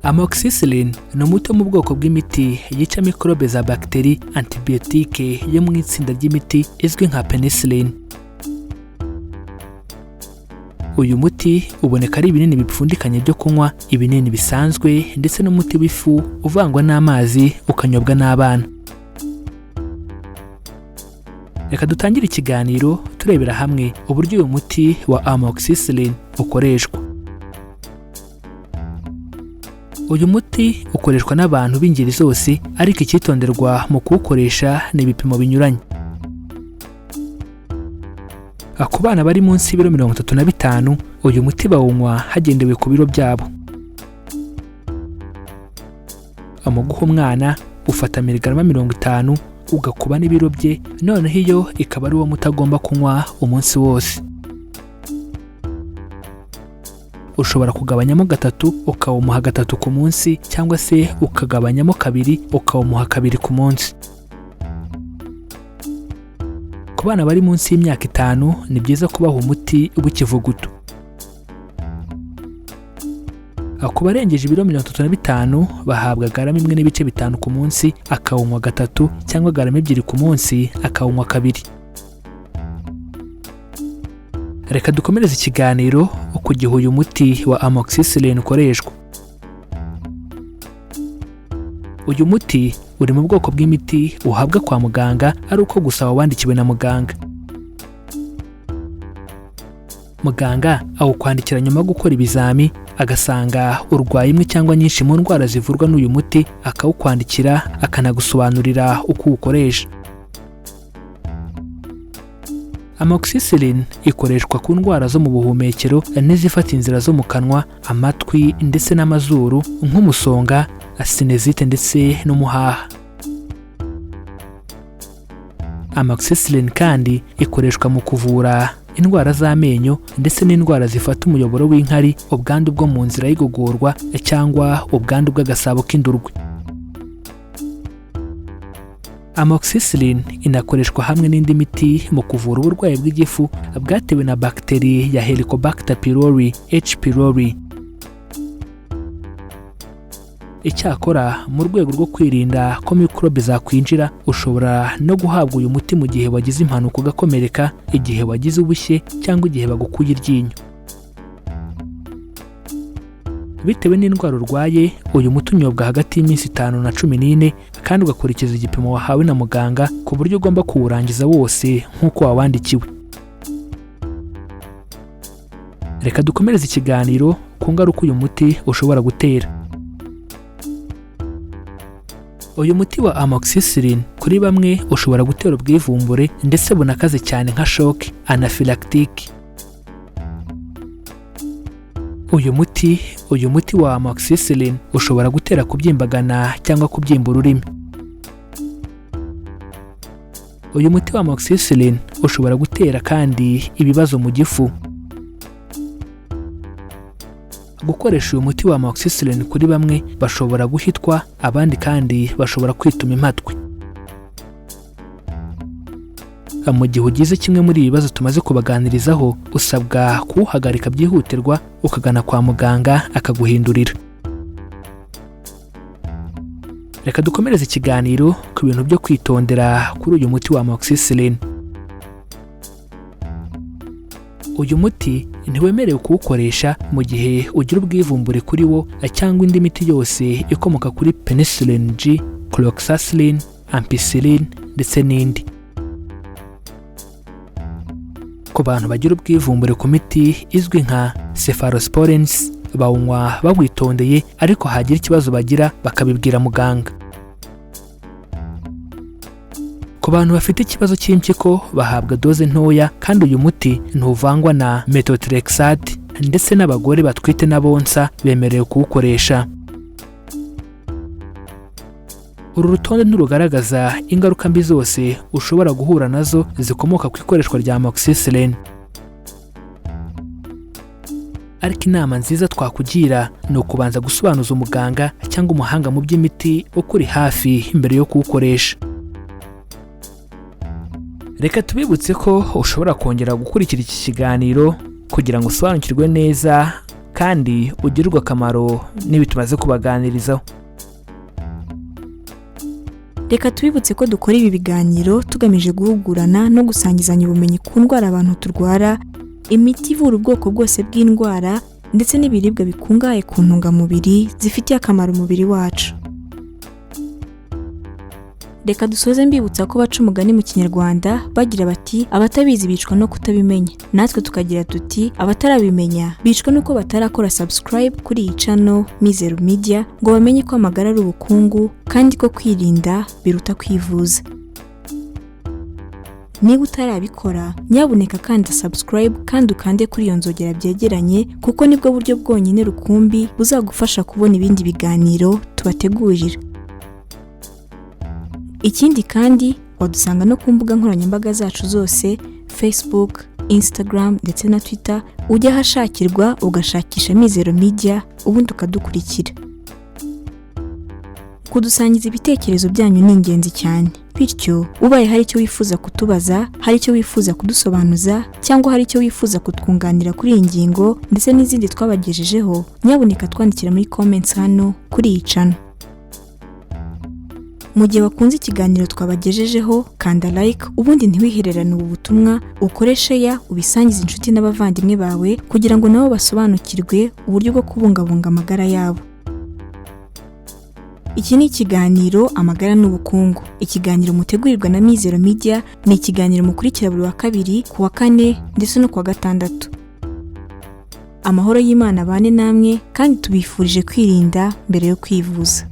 Amoxicillin ni umuti wo mu bwoko bw'imiti yica mikorobe za bagiteri, antibiyotike yo mu itsinda ry'imiti izwi nka penicillin. Uyu muti uboneka ari ibinini bipfundikanye byo kunywa, ibinini bisanzwe ndetse n'umuti w'ifu uvangwa n'amazi ukanyobwa n'abana. Reka dutangire ikiganiro turebera hamwe uburyo uyu muti wa amoxicillin ukoreshwa. Uyu muti ukoreshwa n'abantu b'ingeri zose, ariko icyitonderwa mu kuwukoresha ni ibipimo binyuranye. Ku bana bari munsi y'ibiro 35, uyu muti bawunywa hagendewe ku biro byabo. Mu guha umwana, ufata miligarama 50 ugakuba n'ibiro bye, noneho iyo ikaba ari uwo muti agomba kunywa umunsi wose. Ushobora kugabanyamo gatatu ukawumuha gatatu ku munsi, cyangwa se ukagabanyamo kabiri ukawumuha kabiri ku munsi. Ku bana bari munsi y'imyaka 5, ni byiza kubaha umuti w'ikivuguto. Ku barengeje ibiro 35, bahabwa garama 1.5 ku munsi akawunywa gatatu, cyangwa garama 2 ku munsi akawunywa kabiri. Reka dukomereze ikiganiro ku gihe uyu muti wa amoxicillin ukoreshwa. Uyu muti uri mu bwoko bw'imiti uhabwa kwa muganga ari uko gusa wawandikiwe na muganga. Muganga awukwandikira nyuma yo gukora ibizami agasanga urwaye imwe cyangwa nyinshi mu ndwara zivurwa n'uyu muti, akawukwandikira akanagusobanurira uko uwukoresha. Amoxicillin ikoreshwa ku ndwara zo mu buhumekero n'izifata inzira zo mu kanwa, amatwi ndetse n'amazuru nk'umusonga, sinezite ndetse n'umuhaha. Amoxicillin kandi ikoreshwa mu kuvura indwara z'amenyo ndetse n'indwara zifata umuyoboro w'inkari, ubwandu bwo mu nzira y'igogorwa cyangwa ubwandu bw'agasabo k'indurwe. Amoxicillin inakoreshwa hamwe n'indi miti mu kuvura uburwayi bw'igifu bwatewe na bagiteri ya Helicobacter pylori, H. pylori. Icyakora, mu rwego rwo kwirinda ko mikorobe zakwinjira, ushobora no guhabwa uyu muti mu gihe wagize impanuka ugakomereka, igihe wagize ubushye cyangwa igihe bagukuye iryinyo. Bitewe n'indwara urwaye, uyu muti unyobwa hagati y'iminsi 5 na 14, kandi ugakurikiza igipimo wahawe na muganga ku buryo ugomba kuwurangiza wose nk'uko wawandikiwe. Reka dukomereze ikiganiro ku ngaruka uyu muti ushobora gutera. Uyu muti wa amoxicillin kuri bamwe ushobora gutera ubwivumbure ndetse bunakaze cyane nka shock anaphylactique. Uyu muti wa amoxicillin ushobora gutera kubyimbagana cyangwa kubyimba ururimi. Uyu muti wa amoxicillin ushobora gutera kandi ibibazo mu gifu. Gukoresha uyu muti wa amoxicillin kuri bamwe bashobora guhitwa, abandi kandi bashobora kwituma impatwe. Mu gihe ugize kimwe muri ibi bibazo tumaze kubaganirizaho, usabwa kuwuhagarika byihutirwa ukagana kwa muganga akaguhindurira. Reka dukomereze ikiganiro ku bintu byo kwitondera kuri uyu muti wa amoxicillin. Uyu muti ntiwemerewe kuwukoresha mu gihe ugira ubwivumbure kuri wo cyangwa indi miti yose ikomoka kuri penicillin G, cloxacillin, ampicillin ndetse n'indi. Ku bantu bagira ubwivumbure ku miti izwi nka cephalosporins, bawunywa bawitondeye, ariko hagira ikibazo bagira bakabibwira muganga. Ku bantu bafite ikibazo cy'impyiko, bahabwa doze ntoya, kandi uyu muti ntuvangwa na methotrexate, ndetse n'abagore batwite n'abonsa bemerewe kuwukoresha. Uru rutonde ntirugaragaza ingaruka mbi zose ushobora guhura nazo zikomoka ku ikoreshwa rya amoxicillin. Ariko inama nziza twakugira ni ukubanza gusobanuza umuganga cyangwa umuhanga mu by'imiti ukuri hafi mbere yo kuwukoresha. Reka tubibutse ko ushobora kongera gukurikira iki kiganiro kugira ngo usobanukirwe neza Kandi ugirirwe akamaro n'ibi tumaze kubaganirizaho. Reka tubibutse ko dukora ibi biganiro tugamije guhugurana no gusangizanya ubumenyi ku ndwara abantu turwara, imiti ivura ubwoko bwose bw'indwara, ndetse n'ibiribwa bikungahaye ku ntungamubiri zifitiye akamaro umubiri wacu. Reka dusoze mbibutsa ko baca umugani mu Kinyarwanda bagira bati: "Abatabizi bicwa no kutabimenya." Natwe tukagira tuti: "Abatarabimenya bicwa nuko batarakora subscribe kuri iyi channel Mizero Media, ngo bamenye ko amagara ari ubukungu kandi ko kwirinda biruta kwivuza." Niba utarabikora, nyabuneka kanda subscribe kandi ukande kuri iyo nzogera byegeranye, kuko nibwo buryo bwonyine rukumbi buzagufasha kubona ibindi biganiro tubategurira. Ikindi kandi, wadusanga no ku mbuga nkoranyambaga zacu zose: Facebook, Instagram ndetse na Twitter. Ujya ahashakirwa ugashakisha Mizero Media, ubundi ukadukurikira. Kudusangiza ibitekerezo byanyu ni ingenzi cyane. Bityo ubaye hari icyo wifuza kutubaza, hari icyo wifuza kudusobanuza, cyangwa hari icyo wifuza kutwunganira kuri iyi ngingo ndetse n'izindi twabagejejeho, nyabuneka twandikira muri comments hano kuri iyi channel. Mu gihe wakunze ikiganiro twabagejejeho, kanda like, ubundi ntiwihererane ubu butumwa, ukore share, ubisangize inshuti n'abavandimwe bawe kugira ngo nabo basobanukirwe uburyo bwo kubungabunga amagara yabo. Iki ni ikiganiro Amagara n'Ubukungu, ikiganiro mutegurirwa na Mizero Media. Ni ikiganiro mukurikira buri wa kabiri, ku wa kane ndetse no ku wa gatandatu. Amahoro y'Imana abane namwe, kandi tubifurije kwirinda mbere yo kwivuza.